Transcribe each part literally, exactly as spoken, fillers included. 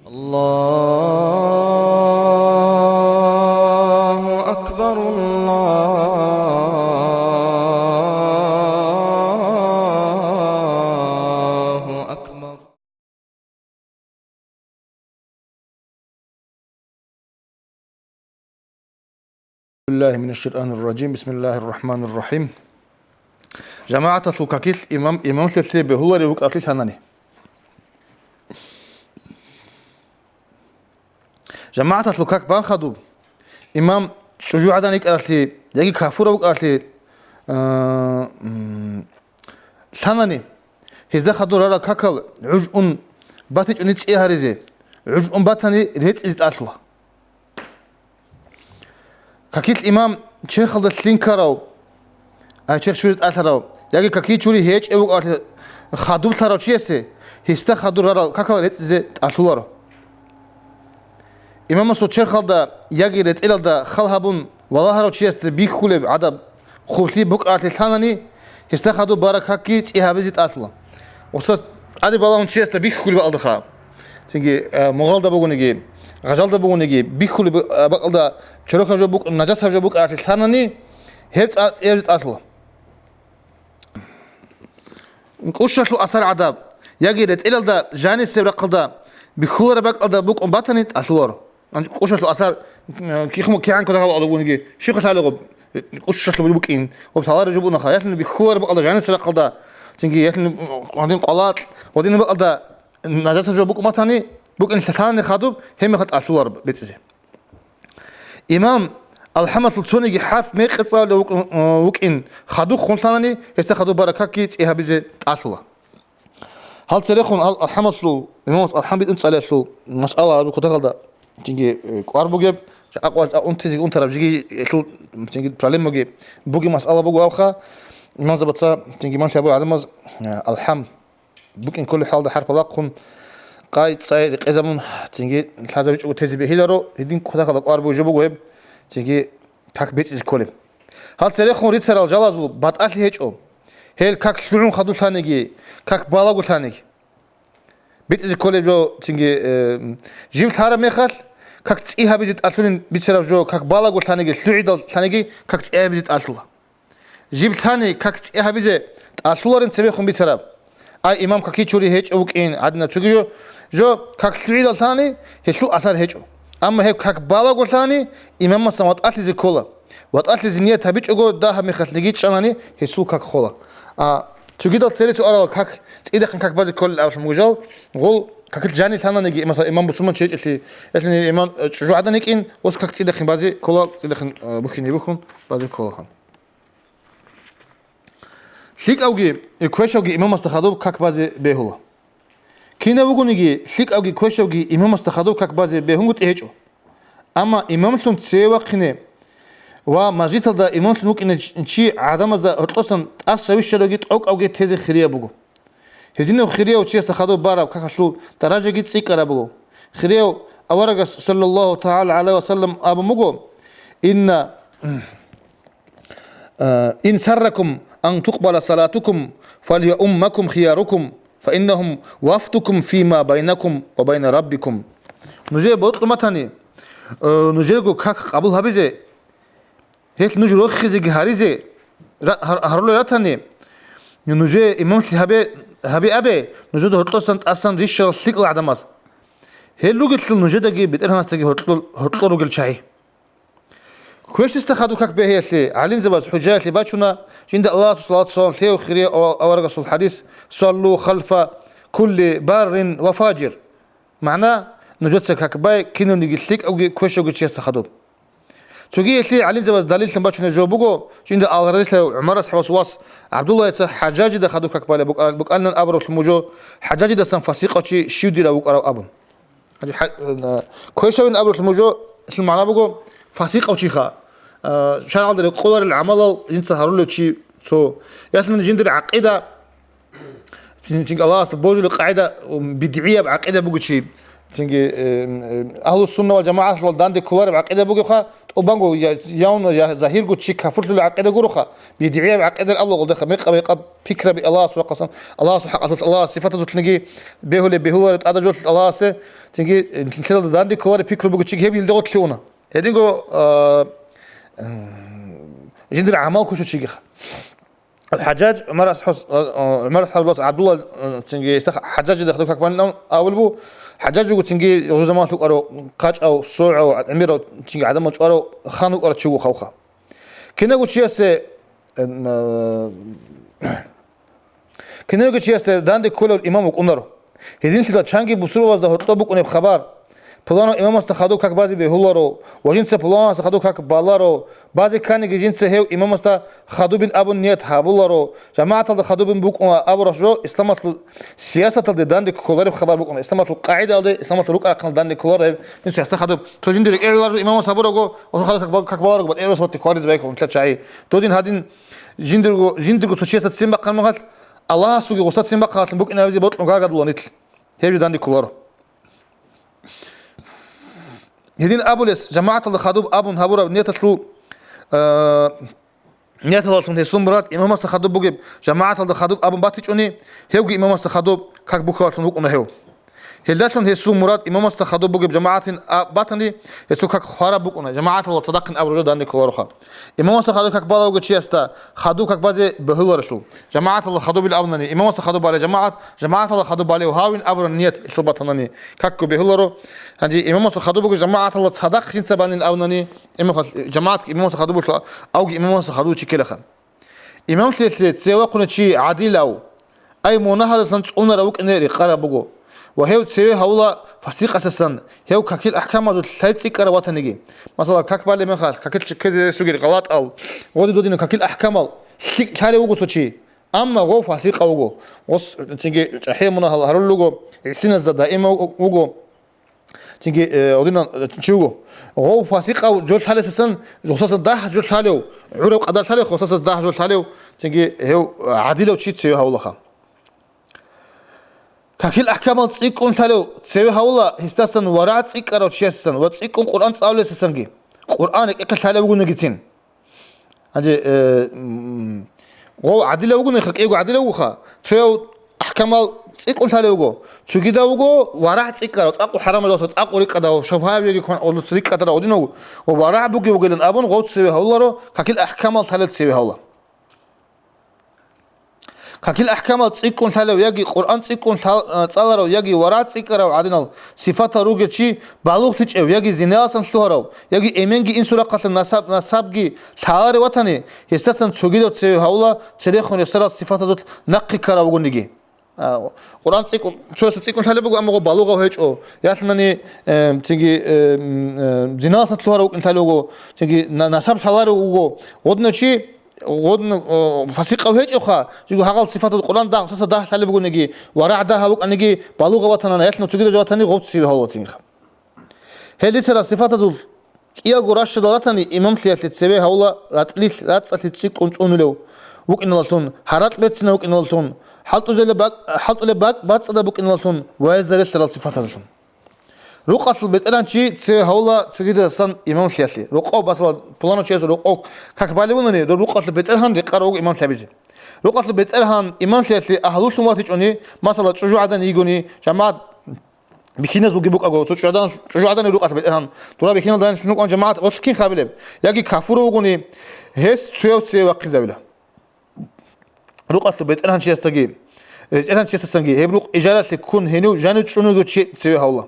الله أكبر، الله أكبر. بالله من الشيطان الرجيم. بسم الله الرحمن الرحيم. ЖамагӀаталъул какилъ имам, имамлъиялъе бегьуларев вукӀаравлъи лъанани. ЖамагӀаталъул как бан хадуб, имам чӀужугӀадан йикӀаравлъи яги кафурав вукӀаравлъи, а, м, лъанани, гьезда хадур рарал какал гӀужун батичӀони цӀи гьаризе, гӀужун батани рецӀизе тӀалъула. Какилъ имам черхалда лъинкарав, ай черх чуризе тӀалъарав, яги каки чури гьечӀев вукӀаравлъи хадурлъарав чиясе гьесда хадур рарал какал рецӀизе тӀалъуларо. Имамасул черхалда яги ретӀелалда хал гьабун валагьарав чиясда бихьулеб гӀадаб хъублъи букӀаравлъи лъанани, гьесда хадуб бараб какги цӀи гьабизе тӀалъула. Устаз тӀаде балагьун чиясда бихьулеб бакӀалдаха, цинги, э, мугъалда бугониги, гъажалда бугониги, бихьулеб, э, бакӀалда чорокаб жо букӀ-, нажасаб жо букӀаравлъи лъанани, гьеб цӀа-, цӀи гьабизе тӀалъула. КӀущалъул асар гӀадаб, яги ретӀелалда жанисеб рахъалда бихьулареб бакӀалда букӀун батани тӀалъуларо. КӀущалъул асар, э, кихъ-, кигӀан кодагьал алугуниги, щибха лъалего, кӀущалъуб букӀин, ва лъалареб жо бугонаха, ялъуни бихьулареб бакӀалда жанисеб рахъалда, цинги ялъуни гьадин къвалакь, гьадин бакӀалда нажасаб жо букӀун батани, букӀин лъаларани хадуб, гьеб мехалъ тӀалъуларо бецӀизе. Имам АлхӀамалъул цониги хӀарф мекъи цӀалулев вукӀ-, вукӀин хадуб хъун лъанани, гьесда хадуб бараб какги цӀи гьабизе тӀалъула. Гьал церехун ал-, АлхӀамалъул, имамас АлхӀам битӀун цӀалиялъул масъала гьаб кутакалда цинги, э, кӀвар бугеб, жакъа къвалъ унтизе унтараб жиги гьелъул цинги проблемаги бугеб масъала буго абха, имамзабаца цинги имамлъи гьабурал гӀадамаз, э, АлхӀам букӀин кколеб хӀалда хӀарпалахъун, къай-цӀай рекъезабун, цинги лъазабичӀого тезе бегьиларо, гьедин кутакалда кӀвар бугеб жо буго гьеб, цинги как бецӀизе кколеб. Гьал церехун рицарал жалазул батӀалъи гьечӀо. Гьел как лъугӀун хадур лъаниги, как балагу лъаниги. БецӀизе кколеб жо, цинги, э, жиб лъараб мехалъ, как цӀи гьабизе тӀалъулин бицараб жо, как балагу лъаниги, лъугӀидал лъаниги, как цӀи гьабизе тӀалъула. Жиб лъани как цӀи гьабизе тӀалъуларин цебехун бицараб. Ай, имам каки чури гьечӀев вукӀин гӀадинаб цоги жо, жо как лъугӀидал лъани, гьелъул асар гьечӀо. Амма гьеб как балаго лъани, имамасан ватӀалъизе ккола. ВатӀалъизе ният гьабичӀого дагьаб мехалъ лъиги чӀанани, гьесул как хола. А цогидал цере цо арал как, цӀидахъин как базе кколел абулъун буго жал, гъол какил жани лъананиги, масала, имам бусурман чи гьечӀелъи, яхӀлъи имам, э, чӀужугӀадан йикӀин, ос как цӀидахъин базе ккола, цӀидахъин, э, бухьине бухьун базе кколаха. ЛъикӀавги квешавги имамасда хадуб как базе бегьула. Кинав вугониги, лъикӀавги квешавги имамасда хадуб как базе бегьунгутӀи гьечӀо. Амма имамлъун цеве вахъине ва мажгиталда имамлъун вукӀине чи гӀадамазда гьоркьосан тӀаса вищаравги тӀокӀавги тезе хирияб буго. Гьединав хирияв чиясда хадуб бараб какалъул даражаги цӀикӀкӀараб буго. Хирияв аварагас, саллаллагьу тагӀала гӀалайгьи ва саллам, абун буго: «Инна, э, ин сарракум ан тукъбала салатукум, фальяуммакум хиярукум, фаиннагьум вафдукум фима байнакум ва байна раббикум». Нужее бокьун батани, э, нужерго как къабул гьабизе, гьелъ нуж рохизеги гьаризе ра-, гьар-, гьарулел ратани, нужее имамлъи гьабе, гьабе абе нужеда гьоркьосан тӀасан рищарал лъикӀал гӀадамаз. Гьел ругелъул нужедаги БетӀергьанасдаги гьоркьор, гьоркьор ругел чагӀи. Квешасда хадуб как бегьиялъе гӀалимзабаз хӀужаялъе бачуна, жинда Аллагьасул салату салам лъеяв хирияв ава-, аварагасул хӀадис: «Саллу халфа кулли баррин ва фажир». МагӀна: нужеца как бай кинавниги лъикӀавги квешавги чиясда хадуб. Цоги гьелъие гӀалимзабаз далиллъун бачунеб жо буго, жинда алгъазилъав ГӀумар асхӀабасул вас ГӀабдуллагьица ХӀажжажида хадуб как балеб букӀа-, букӀанилан абураллъун буго, ХӀажжажидасан фасикъав чи щивдирав вукӀарав абун. Гьанже хӀа-, э, квешавин абураллъун буго, гьелъул магӀна буго фасикъав чиха, э, шаргӀалда рекъоларел гӀамалал жинца гьарулев чи цо, ялъуни жиндир гӀакъида, Цин-, цинги Аллагьасда божулеб къагӀида, ум, бидгӀияб гӀакъида буго чи, Цинги, э, э, агьлу-сунна вал жамагӀаталъул данде кколареб гӀакъида бугебха, тӀубанго я-, явно я-, загьирго чи кафурлъулеб гӀакъида гуроха, бидгӀияб гӀакъида абула гъолдеха, мекъа-мекъаб пикраби Аллагьасул рахъасан, Аллагьасул хӀакъалъулъ, Аллагьасул сифатазулъниги бегьулеб, бегьулареб тӀадаб жолъулъ Аллагьасе, цинги, э, нилъеда данде кколареб пикру бугеб чиги гьеб жинда гъорлъ уна. Гьединго, э, м, жиндир гӀамал ккучӀо чигиха. ХӀажжаж ГӀумар асхӀос-, а, а, ГӀумар асхӀабас ГӀабдулла, а, цинги гьесда ХӀажжажида хадуб как балин абулеб бу. ХӀажжаж вуго цинги гьезул заманалъ вукӀарав, къачӀав, согӀав, гӀемерав, цинги гӀадамал чӀварав хан вукӀарав чи вуго гьавха. Кинавго чиясе, э, м, а, кинавго чиясе данде кколев имам вукӀунаро. Гьединлъидал чанги бусурбабазда гьоркьоб букӀунеб хабар, пуланав имамасда хадуб как базе бегьуларо ва жинца пуланасда хадуб как баларо, базе кканиги жинца гьев имамасда хадубин абун ният гьабуларо, жамагӀаталда хадубин букӀуна абураб жо исламалъул сиясаталде данде кколареб хабар букӀуна, исламалъул къагӀидалде, исламалъул рукӀа-рахъиналде данде кколареб, жинца гьесда хадуб. Цо жиндир рекӀелъ ларжу имамас гьабурабго, ва хадуб как бал-, как баларабго батӀияб росулъ кколаризе байхъун нилъер чагӀи. Додин гьадин жиндирго, жиндирго цо чиясда ццин бахъан махалъ, Аллагьасулги гъусда ццин бахъалъун букӀинабизе бокьун гаргадула нилъ. Гьеб жо данде кколаро. Гьедин абулес, жамагӀаталда хадуб абун гьабураб нияталъул, э, нияталдалъун гьесул мурад имамасда хадуб бугеб, жамагӀаталда хадуб абун батичӀони, гьевги имамасда хадуб как бухьулароан вукӀуна гьев. Гьелдалъун гьесул мурад имамасда хадуб бугеб жамагӀатин а-, батани, гьесул как хвараб букӀуна, жамагӀаталда цадахъин абураб жо данде кколароха. Имамасда хадуб как балав вуго чиясда хадуб как базе бегьуларелъул, жамагӀаталда хадубил абунани, имамасда хадуб балев жамагӀат, жамагӀаталда хадуб балев гьавин абураб ният гьелъул батанани, какго бегьуларо. Гьанже имамасда хадуб буго жамагӀаталда цадахъ жинца банин абунани, имамас-, жамагӀатги имамасда хадуб буго, авги имамасда хадуб чи ккелаха. Имамлъиялъе цеве вахъуна чи гӀадилав, ай мунагьаздасан цӀунарав вукӀине рекъараб буго, ва гьев цеве гьавула фасикъасасан, гьев какил ахӀкамазулъ лъай цӀикӀкӀарав ватаниги. Масала, как балеб мехалъ, какил чеккезе ресугел гъалатӀал, гъоди-додинаб какил ахӀкамал лъикӀ лъалев вуго цо чи, амма гъов фасикъав вуго, гъос цинги чӀахӀиял мунагьал гьарулел руго, гӀисиназда даимав вуго. Цинги, э, гьадинав, э, чи вуго. Гъов фасикъав жо лъалесасан, гъосаса дагь жо лъалев, гӀураб къадар лъалев, гъосаса дагь жо лъалев, цинги гьев, э, гӀадилав чи цеве гьавулаха. Какил ахӀкамал цӀикӀкӀун лъалев цеве гьавула гьесдасан варагӀ цӀикӀкӀарав чиясасан ва цӀикӀкӀун Къуръан цӀалулесасанги. Къуръан рекӀехъе лъалев вугонигицин. Гьанже, э, м, гъов гӀадилав вугони, кӀиего гӀадилав вугоха, цояв ахӀкамал цӀикӀкӀун лъалев вуго, цогидав вуго варагӀ цӀикӀкӀарав, цӀакъго хӀарамалдаса, цӀакъго рикӀкӀадав, шабгьабиги кван гъолоса рикӀкӀадарав гьадинав вуго, ва варагӀ бугев вугилан абун гъов цеве гьавуларо, какил ахӀкамал лъалел цеве гьавула. Какил ахӀкамал цӀикӀкӀун лъалев яги Къуръан цӀикӀкӀун лъал-, а, цӀаларав яги варагӀ цӀикӀкӀарав гӀадинал сифатал ругел чи балугълъичӀев яги зиналасан лъугьарав, яги эменги инсул рахъалъа насаб-, насабги лъаларев ватани, гьесдасан цогидав цеве гьавула церехун рехсарал сифатазулъ нахъе ккарав вугониги. А, Къуръан цӀикӀкӀун, цоясда цӀикӀкӀун лъалеб буго, амма гъов балугъав гьечӀо. Ялъунани, э, цинги, э, м, э, зиналасан лъугьарав вукӀин лъалев вуго, цинги на-, насаб лъаларев вуго. Гъодинав чи, гъодин, о, фасикъав гьечӀевха, жиго гьагъал сифатаз Къуръан дагь, гъосаса дагь лъалеб бугониги, варагӀ дагь гьабукӀаниги, балугъав ватанани, ялъун цогидав жо ватани гъов цеве гьавула цинги. Гьел рицарал сифатазул кӀиялго ращадал ратани, имамлъиялъе цеве гьавула ратӀлилъ рацӀцӀалъи цӀикӀкӀун цӀунулев вукӀиналдалъун, гьаракь берцинав вукӀиналдалъун, хӀалтӀулеб бакӀ-, хӀалтӀулеб бакӀ бацӀцӀадаб букӀиналдалъун ва гьезда релълъарал сифатазулъун. Рукъалъул бетӀергьан чи цеве гьавула цогидасан имамлъиялъе. Рокъов, масала, пуланав чиясул рокъов как балев вугони, доб рукъалъул бетӀергьан рекъарав вуго имамлъи гьабизе. Рукъалъул бетӀергьан имамлъиялъе агьлулъун ватичӀони, масала, чӀужугӀадан йигони, жамагӀат бихьиназ вугеб букӀаго, цо чӀужугӀадан-, чӀужугӀаданив рукъалъ бетӀергьан, дура бихьинал данилъ нукъан жамагӀат гъолъ кин хабилеб, яги кафурав вугони, гьес цояв цеве вахъизавила. Рукъалъул бетӀергьанчиясдаги, бетӀергьанчиясдасанги гьеб рукъ ижаралъе ккун гьенив жанив чӀунего чи цеве гьавула.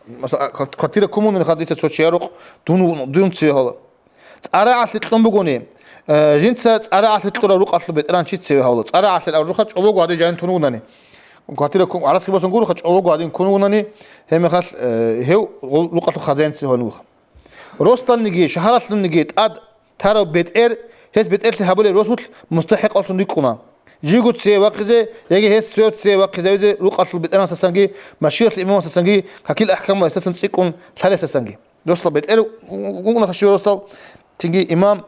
Масала, квар-, квартира ккун мун хадиса цо чияр рукъ дун, дун цеве гьавула. ЦӀарагӀалъи кьун бугони, э, жинца цӀарагӀалъи кьурав рукъалъул бетӀергьанчи цеве гьавула. ЦӀарагӀалъи абурха чӀобого гьадин жанин тун вугунани. Квартира ккун, гӀарац босун гурха чӀобого гьадин ккун вугунани, гьеб мехалъ, э, гьев гъо-, рукъалъул хазяин цеве гьавун вуха. Росдалниги, шагьаралъунниги тӀад тарав бетӀер, гьес бетӀерлъи гьабулеб росулъ мустахӀикъавлъун рикӀкӀуна. Жиго цеве вахъизе, яги гьес цояв цеве вахъизавизе рукъалъул бетӀергьанасдасанги, машгьуялъул имамасдасанги, какил ахӀкамал гьесдасан цӀикӀкӀун лъалесдасанги. Росдал бетӀер вугуна хашив росдал, цинги имам,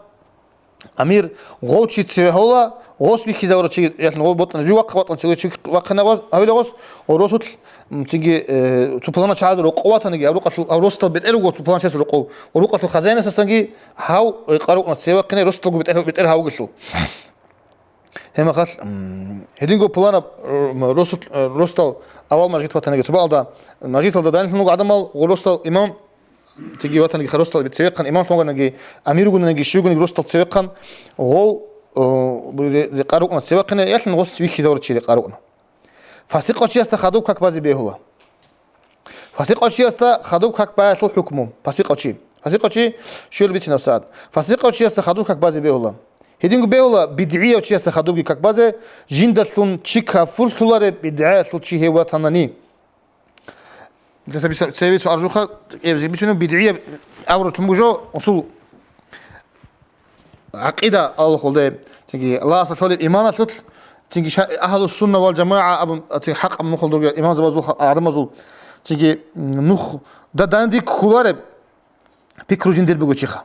амир, гъов чи цеве гьавула, Гъос вихьизавара чи, ялъун гъо ботӀана, жив вахъа ватӀан чи, чи вахъинаваз, гьавила гъос, гъо росулъ, м, цинги, э, цо пулана чагӀаз рокъов ватаниги, гьав рукъалъул, гьав росдал бетӀер руго, цо пулан чияс рокъов, гъо рукъалъул хазяинасасанги гьав рекъа рукъна цеве вахъине, росдалго бетӀер, бетӀер гьав вугелъул. Гьеб мехалъ, м, гьединго пуланаб, м, росу-, э, росдал авал мажгит ватаниги, цо бакӀалда мажгиталда данилъун руго гӀадамал, гъо росдал имам, цинги ватаниги, росдал цевехъан имамлъун вугонаги, амир вугонаги, щивгонаги росдал цевехъан, гъов, о, ре-, рекъа рукъна цевехъине, ялъун гъос вихьизавара чи рекъа рукъна. Фасикъав чиясда хадуб как базе бегьула. Фасикъав чиясда хадуб как баялъул хӀукму. Фасикъав чи. Фасикъав чи щуел бицинаб сагӀат. Фасикъав чиясда хадуб как базе бегьула. Гьединго бегьула, бидгӀияв чиясда хадубги как базе, жиндалъун чи кафурлъулареб бидгӀаялъул чи гьев ватанани. Гьесаб цеве цо аржуха, эбзи бичӀунеб бидгӀияб авру тун бугӀо, усул гӀакъида алхулде, цинги Аллагьасда лъолеб иманалъулъ, цинги ша-, агьлу сунна вал жамагӀа абун, цинги хӀакъ абун нухал дургел имамзабазул, гӀадамазул, цинги нух да данде кколареб пикру жиндир буго чиха.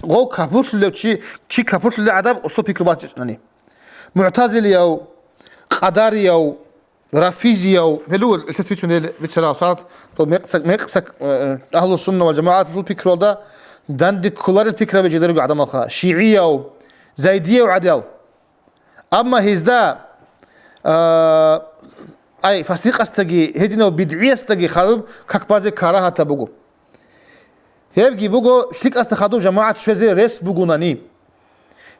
Гъов капурлъулев чи, чи капурлъулев гӀадаб усул пикру бачӀичӀнани. МугӀтазилияв, къадарияв, рафизияв, гьелугел, илъес бицун гьел бицарал сагӀат, то мекъсак, мекъсак, э, агьлу сунна ва жамагӀатул пикруялда данде кколарел пикраби жидерго гӀадамалха, шигӀияв, зайдияв гӀадиял. Амма гьезда, а, ай, фасикъасдаги, гьединав бидгӀиясдаги хадуб как базе карагьатаб буго. Гьебги буго, лъикӀасда хадуб жамагӀат щвезе рес бугунани.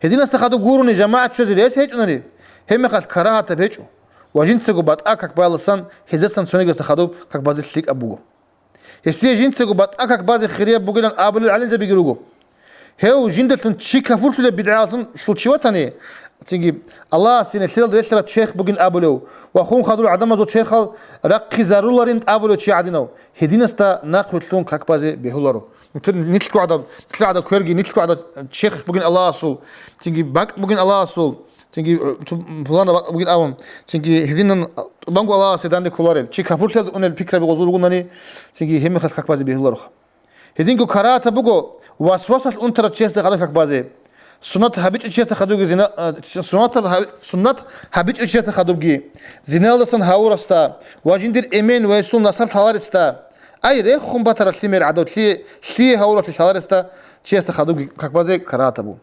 Гьединасда хадуб гурони жамагӀат щвезе рес гьечӀунани, гьебмехалъ карагьатаб гьечӀо, ва жинцаго батӀа как баялдасан гьездасан цонигасда хадуб как базе лъикӀаб буго. Гьесие жинцаго батӀа как базе хирияб бугилан абулел гӀалимзабиги руго. Гьев жиндалъун чи кафурлъулеб бидгӀаялъулъ чи ватани, цинги Аллагьасе нилъералда релълъараб черх бугин абулев ва хун хадур гӀадамазул черхал рахъизаруларин абулев чи гӀадинав, гьединасда нахъвилълъун как базе бегьуларо. Нилъ-, нилъго гӀадаб, нилъго гӀадаб кверги, нилъго гӀадаб черх бугин Аллагьасул, цинги бакӀ бугин Аллагьасул, цинги, э, цо пулана бакӀ бугин абун, цинги гьединан тӀубанго Аллагьасе данде кколарел. Чи капурлъиялда унел пикраби гъозул ругунани, цинги гьебмехалъ как базе бегьулароха. Гьединго карагьатаб буго васвасалъ унтарав чиясда хадуб как базе. Суннат гьабичӀев чиясда хадубги зина, а, суннат гьаб-, суннат гьабичӀев чиясда хадубги, зиналдасан гьавурасда ва жиндир эмен ва гьесул насаб лъаларесда, ай, рехун батараб лъимер гӀадав лъие, лъие гьавуралъе лъаларесда чиясда хадубги как базе карагьатаб буго.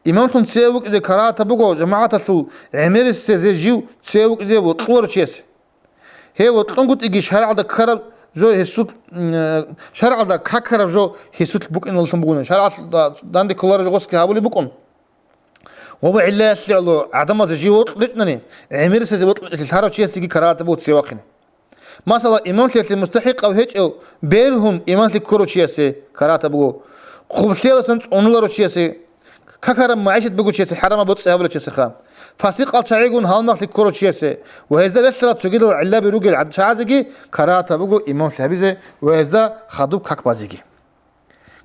Имамлъун цеве вукӀизе карагьатаб буго жамагӀаталъул гӀемерисезе жив цеве вукӀизе вокьуларав чиясе. Гьев вокьунгутӀиги шаргӀалда ккараб жо гьесул, м, э, шаргӀалда какараб жо гьесулъ букӀиналлъун бугони, шаргӀалда данде кколареб жо гъосги гьабулеб букӀун. Ва гӀиллаялъе гӀадамазе жив вокьулечӀнани, гӀемерисезе вокьулечӀелъи лъарав чиясеги карагьатаб буго цеве вахъине. Масала, имамлъиялъе мустахӀикъав гьечӀев бергьун имамлъи ккурав чиясе карагьатаб буго, хъублъиялдасан цӀунуларав чиясе, какараб магӀишат бугев чиясе, хӀарамаб боцӀи гьабулев чиясеха, фасикъал чагӀигун гьалмагълъи ккурав чиясе ва гьезда релълъарал цогидал гӀиллаби ругел гӀад-, чагӀазеги карагьатаб буго имамлъи гьабизе ва гьезда хадуб как базеги.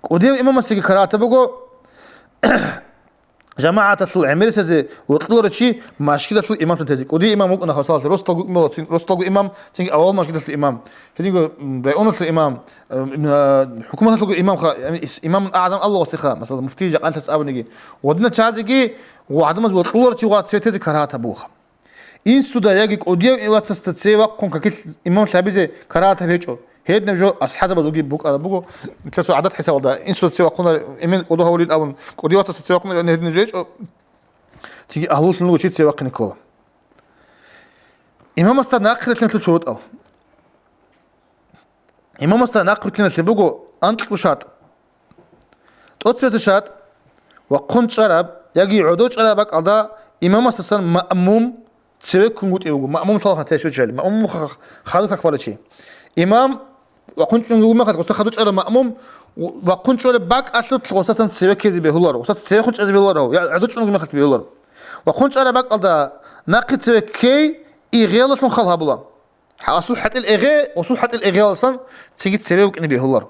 КӀудияв имамасеги карагьатаб буго жамагӀаталъул гӀемерисезе вокьуларав чи машгидалъул имамлъун тезе. КӀудияв имам вукӀуна хасалалъе, росдалго имам, росдалго имам, цинги авал машгидалъул имам, гьединго, м, районалъул имам, м, а, хӀукуматалъулго имамха, яни ис-, имамун агӀзам Аллагьасеха, масала, муфтий жакъанилъас абуниги. Гъодина чагӀазеги гъо гӀадамаз вокьуларав чи гъо цеве тезе карагьатаб бугоха. Инсуда яги кӀудияв вацасда цеве вахъун какилъ имамлъи гьабизе карагьатаб гьечӀо. Гьединаб жо асхӀазабазулги букӀараб буго. Нилъер цо гӀадат хӀисабалда, инсуда цеве вахъуна, эмен кӀодо гьавулин абун, кӀудияв вацасда цеве вахъуна гьединаб жо гьечӀо. Цинги агьлулъун вуго чи цеве вахъине ккола. Имамасда нахърилълъиналъул шурутӀал. Имамасда нахърилълъиналъе буго анкьго шартӀ. ТӀоцебесеб шартӀ, вахъун чӀараб яги гӀодов чӀараб бакӀалда имамасдасан маъмум цеве ккунгутӀи вуго. Маъмум лъалха тешучали. Маъмум ха-, хадуб как балев чи. Имам вахъун чӀунги вуго мехалъ, гъоса хадуб чӀарав маъмум, вахъун чӀараб бакӀалъулъ гъосасан цеве ккезе бегьуларо. Гъосаса цевехун чӀезе бегьуларо. Я гӀодов чӀунги мехалъ бегьуларо. Вахъун чӀараб бакӀалда нахъе цеве ккей игъиялдалъун хал гьабула. Гьа, асул хӀатӀил эгъе, асул хӀатӀил эгъиялдасан цинги цеве вукӀине бегьулар.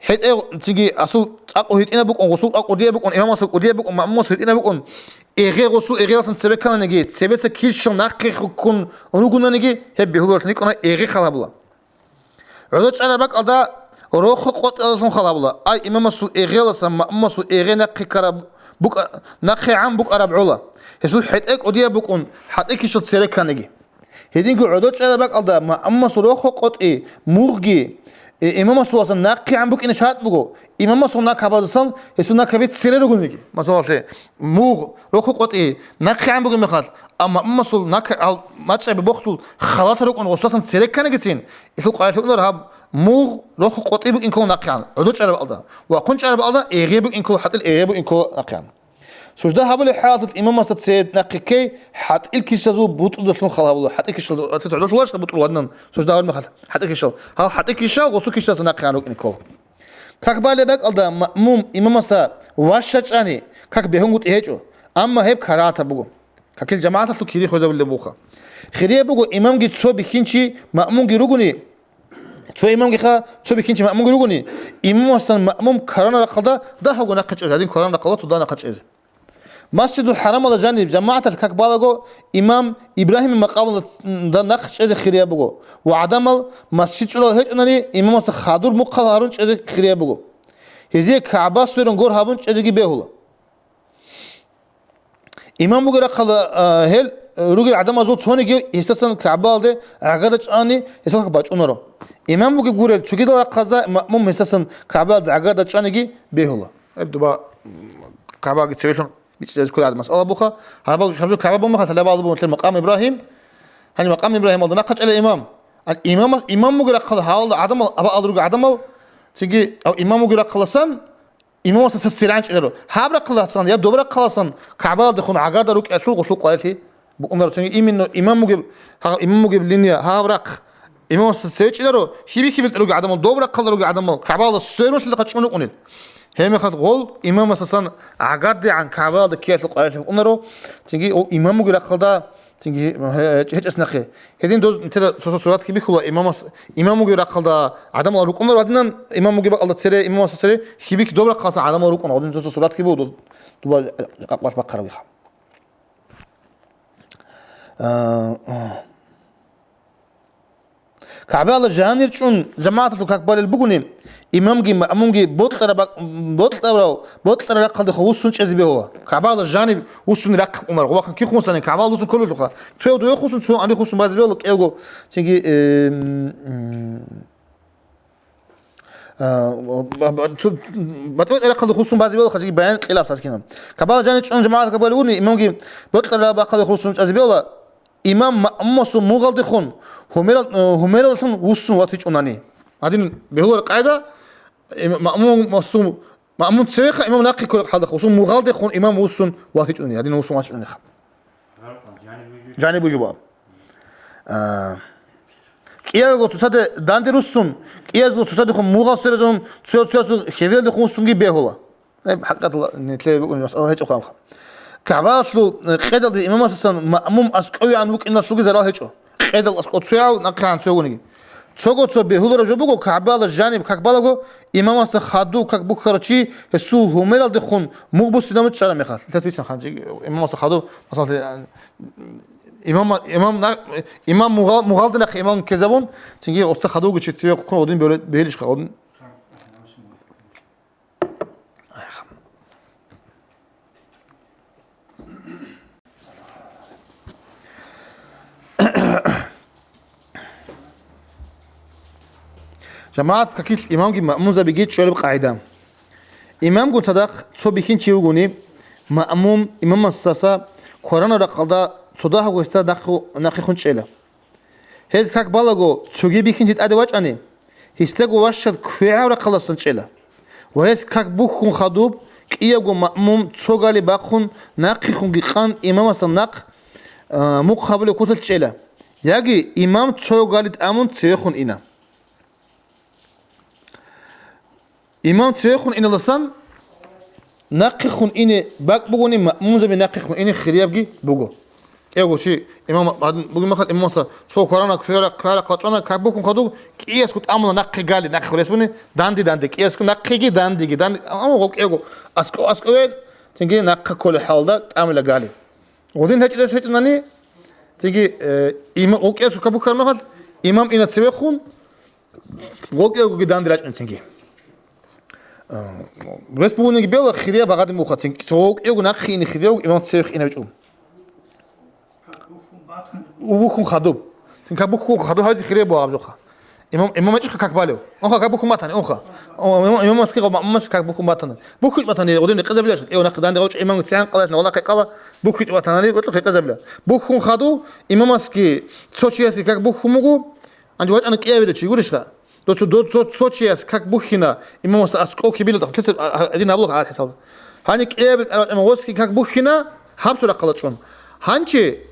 ХӀетӀе цинги асул цӀакъу гьитӀинаб букӀун, гъусул цӀакъу дие букӀун, имамасул кӀудие букӀун, маъмумасул гьитӀинаб букӀун, эгъе гъусул эгъиялдасан цеве ккананиги, цебеса килщал нахъе хуккун ругонаниги, гьеб бегьуларалъ никӀуна эгъи хал гьабула. ГӀодов чӀараб бакӀалда рохо къотӀиялдалъун хал гьабула. Ай, имамасул эгъиялдасан маъмумасул эгъи нахъе ккараб букӀа-, нахъегӀан букӀараб гӀола. Гьесул хӀетӀе кӀудияб букӀун, хӀатӀикищал цере кканиги. Гьединго гӀодор чӀараб бакӀалда маъмумасул роху къотӀи, мугъги, э, имамасуласан нахъегӀан букӀине шартӀ буго, имамасул накабаздасан гьесул накаби цере ругониги. Масалалъе, мугъ, роху къотӀи нахъегӀан бугеб мехалъ, амма маъмумасул нака-, ал-, мачӀаби бохулъ халатал рукӀун гъосуласан цере кканигицин, гьелъул къайилъи унар гьаб мугъ, роху къотӀи букӀин ккола нахъегӀан, гӀодор чӀараб бакӀалда, ва хъун чӀараб бакӀалда эгъи букӀин ккола, хӀатӀил эгъи букӀин ккола нахъегӀан. Сужда гьабулеб хӀалалъулъ имамасда цере нахъе ккей, хӀатӀил кишазул бутӀрудалъун хал гьабула. ХӀатӀил кишал, гӀодолъуларищха бутӀрул гьадинан сужда гьабулеб мехалъ? ХӀатӀил кишал. Гьал хӀатӀил кишал гъосул кишаса нахъегӀан рукӀине ккола. Как балеб бакӀалда маъмум имамасда ващачӀани, как бегьунгутӀи гьечӀо, амма гьеб карагьатаб буго. Какил жамагӀаталъул кири хвезабулеб буха. Хирияб буго имамги цо бихьинчи маъмумги ругони, Цо имамгиха, цо бихьинчи маъмумги ругони, имамасан маъмум кваранаб рахъалда дагьабго нахъе чӀезе, гьадин кваранаб рахъалда цо дагь нахъе чӀезе. Масжидул ХӀарамалда жаниб жамагӀаталъ как балаго, имам Ибрагьимил макъамалда нахъе чӀезе хирияб буго, ва гӀадамал масжид чӀолал гьечӀонани, имамасда хадур мухъал гьарун чӀезе хирияб буго. Гьезие КагӀба сверун гор гьабун чӀезеги бегьула. Имам бугеб рахъалда, а, гьел ругел гӀадамазул цониги гьесасан КагӀбаялде гӀагар рачӀани, гьесул как бачӀунаро. Имам бугеб гурел цогидал рахъалда маъмум гьесасан КагӀбаялде гӀагар рачӀаниги бегьула. Гьеб дуба, м, КагӀбаги цевелъун бичӀчӀизе кколеб масъала буха. Гьаб-, гьаб жо КагӀба бумаха, лъалеб гьаб бугеб макъам Ибрагьим. Гьаниб макъам Ибрагьималда нахъа чӀела имам. Гьаниб имам, имам бугеб рахъалда гьалда гӀадамал, абаал ругел гӀадамал, цинги, гьав имам бугеб рахъаласан, Имамасда цере рачӀунаро. Гьаб рахъаласан я доб рахъаласан КагӀбаялдехун гӀагарда рукӀиналъул гъолъул къварилъи букӀунаро. Цинги именно имам бугеб, гьа, имам бугеб линия, гьаб рахъ имамасда цере чӀунаро, гьиби-гьибил ругел гӀадамал, доб рахъалда ругел гӀадамал КагӀбаялда сверун лъилахъа чӀун рукӀунел. Гьеб мехалъ гъол имамасдасан гӀагардегӀан КагӀбаялде ккеялъул къварилъи букӀунаро. Цинги гьев имам бугеб рахъалда Цинги гье-, гьечӀес нахъе. Гьедин доз нилъеда цо-цо суратги бихьула имамас, имам вугев рахъалда гӀадамал рукӀунар гьадинан, имам вугеб бакӀалда цере, имамасда цере, гьибик доб рахъаласан гӀадамал рукӀуна. Гьадин цо-цо суратги буго доз, дуба къакъбаш бахъарабиха. А, а. КагӀбала жанир чӀун, жамагӀаталъул как балел бугони, имамги маъмумги бокьараб бак-, бокьарав, бокьараб рахъалдехун вуссун чӀезе бегьула. КагӀбала жаниб вуссун рахъ умар. Гъубахъан кихъун санин, КагӀбала вуссун кколелъулха. Цо дойхъусун, цо анихъусун базе бегьула кӀиявго. Цинги, эм, м, а, ба-, ба-, цо, батӀи-батӀи рахъалдехун вуссун базе бегьула, хъажги баян къилаб саскина. КагӀбала жанир чӀун жамагӀат как балел бугони, имамги бокьараб рахъалдехун вуссун чӀезе бегьула. Имам маъмумасул мугъалдехун гьумерал-, э, гьумераллъун вуссун ватичӀунани. Гьадин бегьулар къайда, им-, маъмумасул, маъмум цевехъа имам нахъе кколеб хӀалдахъ, вуссун мугъалдехун имам вуссун ватичӀунани, гьадин вуссун ватичӀунани. Жаниб вужуба. А, кӀиязго цоцаде данде руссун, кӀиязго цоцадехун мугъал сверазун, цо-, цоясул хӀебелдехун вуссунги бегьула. Гьеб хӀакъатала нилъее букӀунеб масъала гьечӀо хъанха. КагӀбалъул, э, къедалде имамасдасан маъмум аскӀовегӀан вукӀиналъулги зарал гьечӀо. Къедал аскӀов цояв, нахъегӀан цоявгониги. Цого цо бегьулараб жо буго, КагӀбала жаниб как балаго, имамасда хадув как бухьарав чи гьесул гьумералдехун мугъ буссинаб чӀараб мехалъ. Илъас бицан хъанчи, имамасда хадув, масалан, имам, имам на-, имам мугъал-, мугъалда нахъе имам ккезабун, цинги оста хадувги чи цеве хъукъун гъодин бегьули-, бегьилищха гъодин. ЖамагӀат какилъ имамги маъмумзабиги чӀолеб къагӀида. Имамгун цадахъ цо бихьинчи вугони, маъмум имамасдаса кваранаб рахъалда цо дагьабго гьесда нахъе-, нахъехун чӀела. Гьез как балаго цоги бихьинчи тӀаде вачӀани, гьесдаго ващад квегӀаб рахъалдасан чӀела. Ва гьес как бухьун хадуб, кӀиявго маъмум цо гали бахъун нахъехунги къан имамасда нахъ, а, мухъ гьабулеб куцалъ чӀела. Яги имам цо гали тӀамун цевехун ина. Имам цевехун иналдасан нахъехун ине бакӀ бугони, маъмумзаби нахъехун ине хириябги буго. КӀиявго чи имам гьадин бугеб мехалъ, имамасда цо кварана, квара-, квара къачӀана, как бухьун хадуб, кӀиясго тӀамула нахъе гали, нахъе хурес буни, данде-данде, кӀиясго нахъеги дандеги, данде, амма гъов кӀиявго аскӀов-аскӀове, цинги нахъа кколеб хӀалда тӀамила гали. Гъудин гьечӀелес гьечӀунани, цинги, э, има-, гъов кӀиясго как бухьараб мехалъ, имам ина цевехун, Гъокиягоги данде рачӀунцинги. А, рес бугониги бела хирияб багъадин бухъа, цин цо вукӀиго нахъе ине хирияб имам цевехъ инав чӀун. Убухун хадуб. Цин как бухун хадуб гьазе хирияб бугъаб жоха. Имам, имам ачӀиха как балев. Онха как бухун батани, онха. О, имам, имам аски гъо, имам аски как бухун батани. Бухуч батани, гъодин къезабилаш. Э, онха данде гъочӀ имам цян къалаш, вала къекъала, бухуч батани, гъотлъ къезабила. Бухун хаду, имам аски, цо чияси как бухун мугу, анжи вачӀана кӀиявила чи гуришха. До цо, до цо, цо чияс как бухьина, имамасда аскӀов кибила тахтесеб, а, а, один авлах гӀад хӀисаб. Гьани кӀиябил тӀаракъин гъоски как бухьина, гьаб сурахъала чӀун. Гьанчи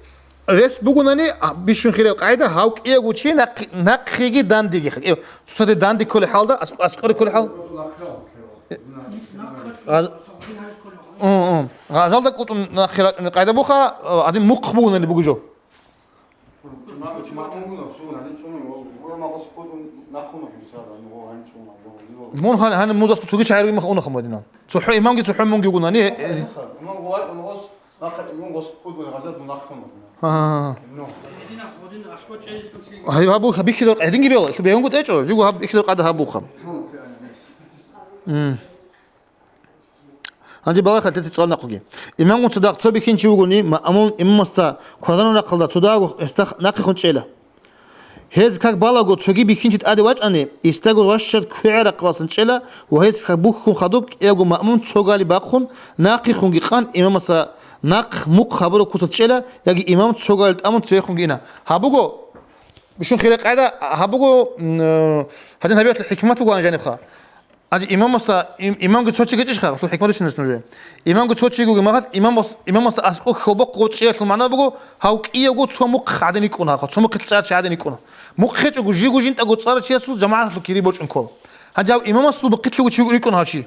рес бугунани, а, бищун хирев къайда, гьав кӀиявго чи нахъ-, нахъеги дандеги. Э, цоцаде данде кколей хӀалда, ас-, аскӀоре кколей хӀал. Гъаз-, ун, ун. Гъазалда кӀутӀун нахъе рачӀунел къайда буха, а, гьадин мухъ бугунани бугу жо. Мун гьан-, гьаниб мудас цоги чагӀи ругин мах унахъа мадинан. ЦохӀо имамги цохӀо мунги вугун гьани, э, э. Гьа, гьа, гьа. Гьай, гьаб буха бихьидал гьединги бегьула, бегьунгу тӀечӀо, жугу гьаб бихьидал къада гьаб буха. М. Гьанже балагье, лъеца цӀалнахъуги. Имамгун цадахъ цо бихьинчи вугони, маъмум имамасда кваранаб рахъалда цо дагьабго гьесда нахъехун чӀела. Гьез как балаго цоги бихьинчи тӀаде вачӀани, гьесдаго ващад квегӀаб рахъалдасан чӀела ва гьез как бухьун хадуб кӀиябго маъмум цо гали бахъун, нахъехунги къан имамасда нахъ мухъ гьабураб куцалъ чӀела, яги имам цо гали тӀамун цевехунги ина. Гьаб буго, бищун хирай къайда, гьаб буго, м, э, гьадин гьабиялъул хӀикмат буго гьанжанибха. Гьанже имамасда, им-, имамги цо чи гьечӀищха, гьелъул хӀикмат бицинес нужее. Имамги цо чи гуги магъал, имамас-, имамасда аскӀоб хьолбохъ гъочӀиялъул магӀна буго, гьав кӀиявго цо мухъ гӀадин йикӀуна, цо мухъилъ цӀар чи гӀадин йикӀуна. Мухъ гьечӀого жиго жинтӀаго цӀар чиясул жамагӀаталъул кири бочӀун ккола. Гьанже гьав имамасул мухъилъго чи йикӀуна гьав чи.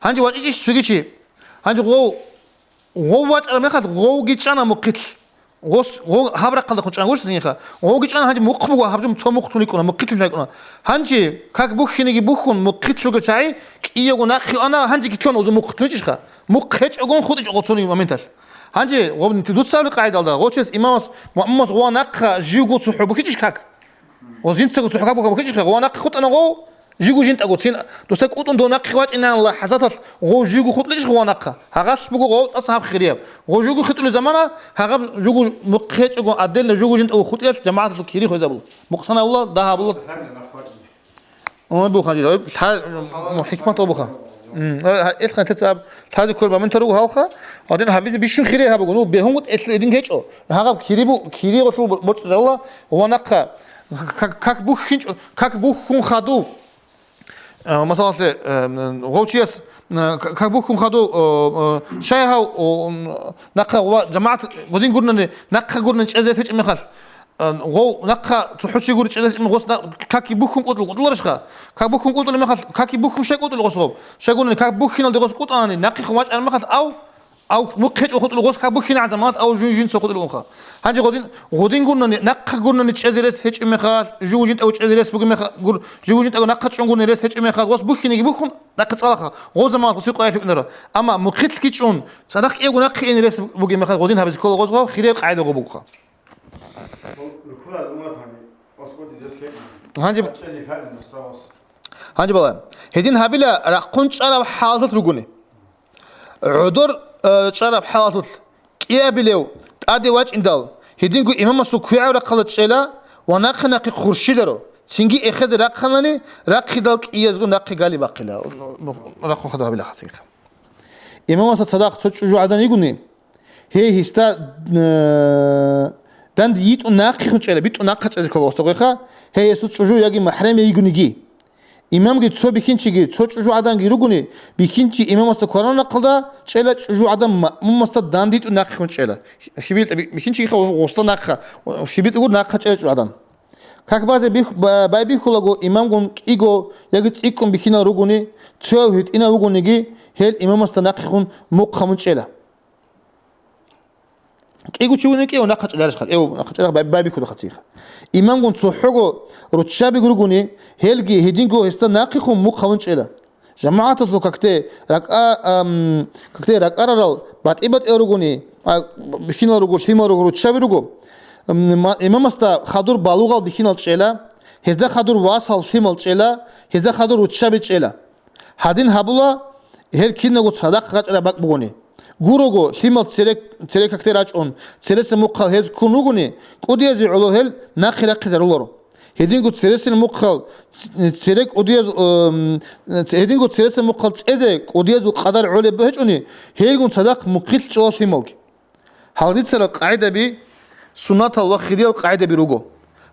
Гьанже вачӀичӀищ цоги чи. Гьанже гъов Гъов вачӀараб мехалъ, гъовги чӀана мухъилъ. Гъос, гъов гьаб рахъалдехун чӀана гурищ цинги ха. Гъовги чӀана, гьанже мухъ буго, гьаб жо цо мухълъун йикӀуна, мухъилъун йикӀуна. Гьанже, как бухьинеги бухьун, мухъилъ ругел чагӀи, кӀиявго нахъе ана, гьанжеги лъуна гъозул мухъ лъуничӀищха? Мухъ гьечӀогон хутӀичӀо гъоцони моменталъ. Гьанже, гъоб-, дуца абулеб къагӀидалда, гъочес имамас, муъаммас гъова нахъа живго цохӀо бухьичӀищ как? Ва жинцаго цохӀо как бухьичӀищха, гъова нахъе хутӀана гъов, жиго жинтӀаго цин, досда кӀутӀун дов нахъе вачӀинанила хӀазраталъ гъов жиго хутӀличӀищ гъова нахъа. Гьагъалъ буго гъов тӀаса гьаб хирияб. Гъов жиго хутӀулеб замана, гьагъаб жуго мухъ гьечӀого, отдельно жуго жинтӀаго хутӀиялъ жамагӀаталъул кири хвезабула. Мухъсан абула, дагь абула. Ой, буха, жи, ой, лъа-, ну, хӀикмат буха. М, ой, ха-, элъ хъантеца аб, лъазе кколеб момент руго гьалха, гьадин гьабизе бищун хире гьабуго, ну, бегьунгут элъ эдин гьечӀо. Гьагъаб кири бу-, кири гъолъул борцӀизавула, ва нахъа, как, как бухьинчӀо, как бухьун хаду. Э, масалалъе, э, гъов чияс, э, как, как бухьун хаду, э, э, щай гьав, о, м, нахъа ва жамагӀат гъудин гурнани, нахъа гурнани чӀезе лъечӀеб мехалъ, Э, гъов нахъа цохӀо чи гури чӀезачӀин гъос на-, каки бухьун кӀутӀул кӀутӀуларищха? Как бухьун кӀутӀулеб мехалъ, каки бухьун щай кӀутӀулеб гъос гъоб? Щайгурни как бухьиналде гъос кӀутӀани, нахъехун вачӀараб мехалъ, ав, ав мухъ гьечӀо хутӀулеб гъос как бухьинагӀан заманат ав жуй жинца хутӀулеб унха. Гьанже гъодин, гъодин гурнани, нахъа гурнани чӀезе рес гьечӀеб мехалъ, жугьу жинтӀав чӀезе рес бугеб меха-, гур-, жугьу жинтӀав нахъа чӀун гурни рес гьечӀеб мехалъ, гъос бухьинеги бухьун, нахъе цӀалаха, гъо заманат гъосие къвайилъи букӀинара. Амма мухъилъги чӀун, цадахъ кӀиявго нахъе ине рес бугеб мехалъ, гъодин гьабизе ккола гъоз гъав, хирияб къагӀида гъо бугоха. Гьанже, гьанже бала, гьедин гьабила рахъун чӀараб хӀалалъулъ ругони. ГӀодор, э, чӀараб хӀалалъулъ кӀиабилев тӀаде вачӀиндал, гьединго имамасул квегӀаб рахъалда чӀела ва нахъе-нахъе хурщиларо, цинги эхеде рахъанани, рахъидал кӀиязго нахъе гали бахъила. Рахъун хадаб гьабила хасиха. Имамасда цадахъ цо чӀужугӀадан йигони, Гьей, гьесда, э, данде йитӀун нахъехун чӀела, битӀун нахъа чӀезе ккола гъосдагъеха, гьей, гьесул чӀужу яги махӀрем йигониги. Имамги цо бихьинчиги, цо чӀужугӀаданги ругони, бихьинчи имамасда кваранаб рахъалда чӀела, чӀужугӀадан маъмумасда данде йитӀун нахъехун чӀела. ХибилтӀа би-, бихьинчигиха гъосда нахъа, хибилтӀа гур нахъа чӀела чӀужугӀадан. Как базе бих-, ба-, байбихьулаго имамгун кӀиго яги цӀикӀкӀун бихьинал ругони, цояв гьитӀинав вугониги, гьел имамасда нахъехун мухъ гьабун чӀела. КӀиго чи вугони кӀиго нахъа чӀеларищха, кӀиго нахъа чӀела бай-, байбихьуда хасиха. Имамгун цохӀого руччабиги ругони, гьелги гьединго гьесда нахъехун мухъ гьабун чӀела. ЖамагӀаталъул какде ракӀа-, ам, какде ракӀарарал батӀи-батӀиял ругони, а, бихьинал руго, лъимал руго, руччаби руго. Ам, ма-, имамасда хадур балугъал бихьинал чӀела, гьезда хадур васал лъимал чӀела, гьезда хадур руччаби чӀела. Гьадин гьабула, гьел киналго цадахъ рачӀараб бакӀ бугони. Гурого, лъимал церек, церекакде рачӀун, цереса мухъал гьез ккун ругони, кӀудиязе гӀоло гьел нахъе рахъизаруларо. Гьединго цересел мухъал ц-, церек кӀудияз-, эм, гьединго цереса мухъал цӀезе кӀудиязул къадар гӀолеб гьечӀони, гьелгун цадахъ мухъилъ чӀола лъималги. Гьал рицарал къагӀидаби суннатал ва хириял къагӀидаби руго.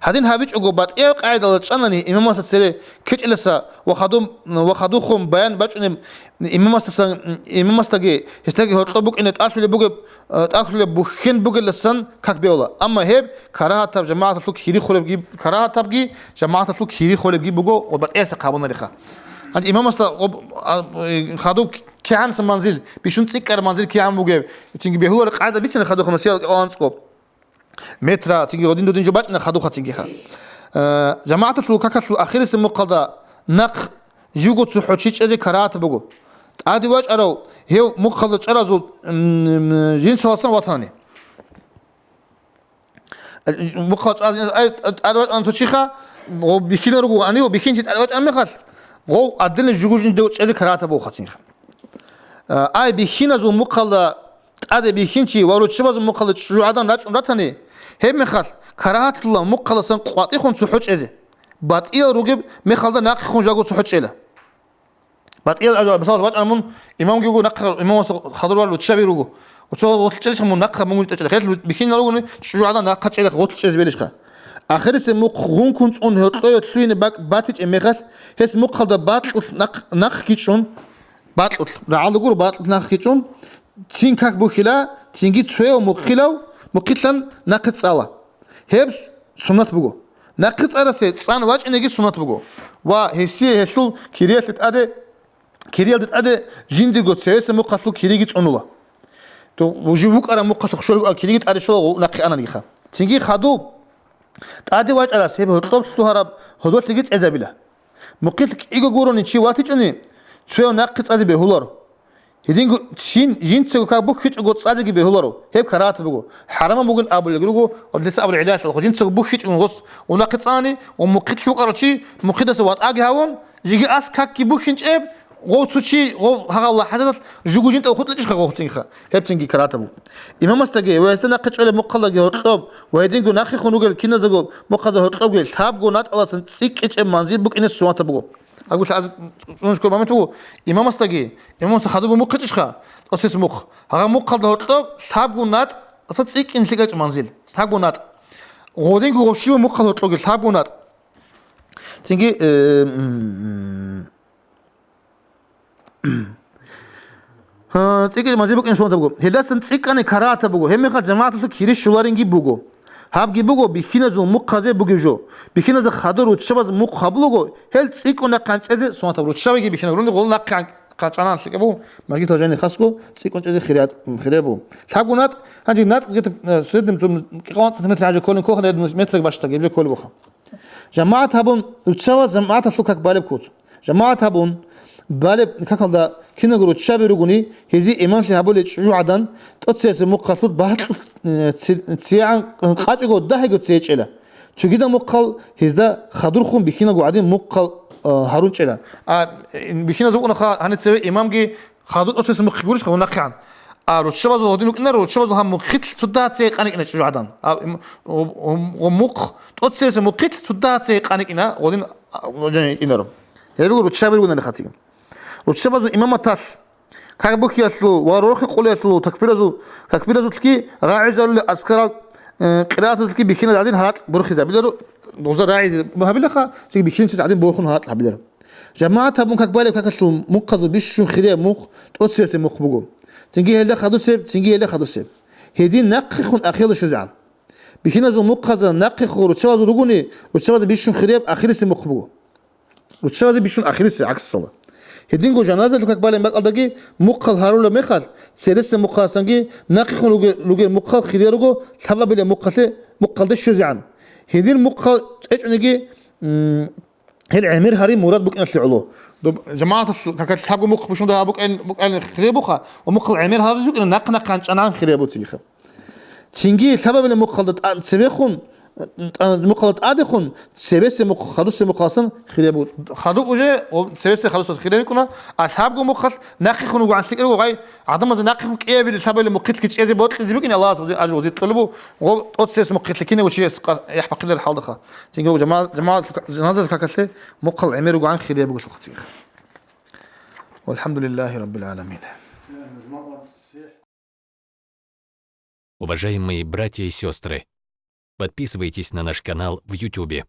Гьадин гьабичӀого, батӀияб къагӀидалда чӀанани имамасда цере ккечӀеласа ва хадуб-, ва хадубхун баян бачӀунеб имамасдасан, имамасдаги гьесдаги гьоркьоб букӀине тӀалъулеб бугеб, э, тӀалъулеб бухьен бугеласан как беула. Амма гьеб карагьатаб, жамагӀаталъул кири холебги, карагьатабги, жамагӀаталъул кири холебги буго ва батӀиясда хъабунариха. Гьанже имамасда гъоб-, а, э, хадуб КигӀанса манзил, бищун цӀикӀкӀараб манзил кигӀан бугеб, цинги бегьулареб къагӀида бицина хадубха нусиялда кӀикъоялда анцӀго метра, цинги гъодин-додин жо бачӀана хадубха цингиха. Э, жамагӀаталъул какалъул ахирисеб мухъалда нахъ живго цохӀо чи чӀезе карагьатаб буго. ТӀаде вачӀарав гьев мухъалда чӀаразул, м, м, жинсаласан ватани. Мухъал чӀвазе, ай, тӀаде вачӀана цо чиха, гъов бихьинал руго, гьанив бихьинчи тӀаде вачӀан мехалъ, гъов отдельно жугьу-жугьу чӀезе карагьатаб буго цинха. Ай, бихьиназул мухъалда тӀаде бихьинчи ва руччабазул мухъалда чӀужугӀадан рачӀун ратани, гьеб мехалъ карагьатлъула мухъаласан къватӀихун цохӀо чӀезе. БатӀиял ругеб мехалда нахъехун жаго цохӀо чӀела. БатӀиял, мисал, вачӀана мун, имамги вуго, нахъа имамасда хадур варал руччаби руго. Оцо гъорлъ чӀелищха мун, нахъа мун тӀечӀела. Хел бихьинал ругони, чӀужугӀадан нахъа чӀела, гъорлъ чӀезе белищха. Ахирисеб мухъ гъункун цӀун гьоркьое лъугьине бакӀ батичӀеб мехалъ, гьес мухъалда бакьулъ нахъ, нахъги чӀун, бакьулъ, рагӀалда гуро бакьулъ нахъги чӀун, цин как бухьила, цинги цояв мухъилав, мухъилъан нахъе цӀала. Гьеб суннат буго. Нахъе цӀарасе цӀан вачӀинеги суннат буго. Ва гьесие гьелъул кириялъе тӀаде, кириялде тӀаде жиндирго цевеса мухъалъул кириги цӀунула. То, жив вукӀараб мухъалъухъ щолеб кириги тӀаде щола нахъе ананигиха. Цинги хадуб тӀаде вачӀарас гьеб гьоркьоб лъугьараб гьодолъиги цӀезабила. Мухъилъ кӀиго гурони чи ватичӀони, цояв нахъе цӀазе бегьуларо. Гьединго цин жинцаго как бухьичӀого цӀазеги бегьуларо, гьеб карагьат буго, хӀарамаб бугин абулел руго, ва дица абулеб гӀиллаялъ, жинцаго бухьичӀого гъос унахъе цӀани ва мухъилъ вукӀарав чи мухъидаса ватӀаги гьавун, жеги ас какги бухьинчӀеб, гъов цо чи, гъов гьагъал лахӀзаталъ жугу жинтӀав хутӀличӀищха гъов цинха, гьеб цинги карагьат буго. Имамасдаги ва гьесда нахъе чӀолеб мухъалдаги гьоркьоб ва гьединго нахъехун ругел киназего мухъазда гьоркьобги лъабго натӀаласан цӀикӀкӀичӀеб манзил букӀине суннатаб буго. Агу лъазе цӀунушкор момент буго, имамасдаги, имамасда хадуб мухъичӀищха, тӀосес мухъ. Гьагъа мухъалда гьоркьоб лъабгун натӀ, аса цӀикӀкӀин лъикӀачӀ манзил, лъабгун натӀ. Гъодинго гъощиб мухъал гьоркьоги лъабгун натӀ. Цинги, э, м, Гьа, цӀикӀкӀин манзил букӀин суннатаб буго. Гьелдасан цӀикӀкӀани карагьатаб буго. Гьеб мехалъ жамагӀаталъул кири щоларинги буго. Гьабги буго, бихьиназул мухъазе бугеб жо. Бихьиназда хадур руччабаз мухъ гьабулаго, гьел цӀикӀкӀун нахъе чӀезе суннатаб. Руччабиги бихьинаб руни гъол нахъе чӀанан лъикӀаб буго, мажгитал жани хасго цӀикӀкӀун чӀезе хирият, хирияб буго. Лъабгун натӀ, гьанже натӀ где-то, э, в среднем кӀикъоялда сантиметр гьанже кколин ккоха, метрги бащтаги, гьеб жо кколеб буха. ЖамагӀат гьабун, руччабаз жамагӀаталъул как балеб куц. ЖамагӀат гьабун, балеб какалда киналго руччаби ругони, гьезие имамлъи гьабулел чӀужугӀадан, тӀоцеясе мухъалъур багьа-, э, ци-, цигӀан къачӀого дагьиго цее чӀела. Цогидал мухъал гьезда хадурхун бихьиналго гӀадин мухъал, э, гьарун чӀела. А, э, бихьиназ вукӀунаха гьанив цеве имамги, хадур тӀоцес мухъги гурищха гьунахъегӀан. А руччабазул гьадин вукӀинаро, руччабазул гьаб мухъилъ цо дагьа цее къаникӀина чӀужугӀадан. А, м, гъо-, гъо-, мухъ, тӀоцеясе мухъилъ цо дагьа цее къаникӀина, гъодин, а, гъодин инарун. Гьеб буго руччаби ругони хатиги. Руччабазул имаматалъ, как бухьиялъул ва рорхи къулиялъул такбиразул, такбиразулъги рагӀизарулел азкарал, э, къираатазулъги бихьиназ гӀадин гьаракь борхизабиларо, гъоза рагӀизе гьабилаха, цинги бихьинчияс гӀадин борхун гьаракь гьабиларо. ЖамагӀат гьабун как балеб какалъул мухъазул бищун хирияб мухъ тӀоцеясе мухъ буго. Цинги гьелда хадусеб, цинги гьелда хадусеб. Гьедин нахъехун ахиралде щвезегӀан. Бихьиназул мухъазда нахъехун руччабазул ругони, руччабазда бищун хирияб ахирисеб мухъ буго. Руччабазда бищун ахирисе гӀаксала. Гьединго жаназалъул как балеб бакӀалдаги мухъал гьарулеб мехалъ, цересеб мухъаласанги нахъехун ругел, ругел мухъал хириял руго лъабабилеб мухъалъе, мухъалде щвезегӀан. Гьедин мухъал чӀечӀониги, м, Гьел гӀемер гьари мурад букӀиналъе гӀоло. Доб-, жамагӀаталъ какалъ лъабго мухъ бушунда букӀин, букӀин хире буха, ва мухъал гӀемер гьари букӀина, нахъ-нахъан чӀанан хире буцигиха. Цинги лъабабилеб мухъалда тӀа-, цебехун, ТӀа-, мухъала тӀадехун, цебесе мухъ-, хадусе мухъаласан хирияб буго. Хадуб уже, о, цебесе хадусас хирияб букӀуна, а лъабго мухъалъ нахъехун вугогӀан лъикӀаб буго, гъай, гӀадамазда нахъехун кӀиябили лъабали мухъилъги чӀезе бокьизе букӀин Аллагьас узи-, ажу узи кьолеб буго, гъо-, тӀоцесес мухъилъикине вучияс къа-, яхӀ бахъилел хӀалдаха. Цинги жамал-, жамал-, жаназа какалъе мухъал гӀемер вугогӀан хирияб буго лъухъа цинги. Валхамдулиллахи раббил гӀаламин. Уважаемые братья и сестры, подписывайтесь на наш канал в Ютубе.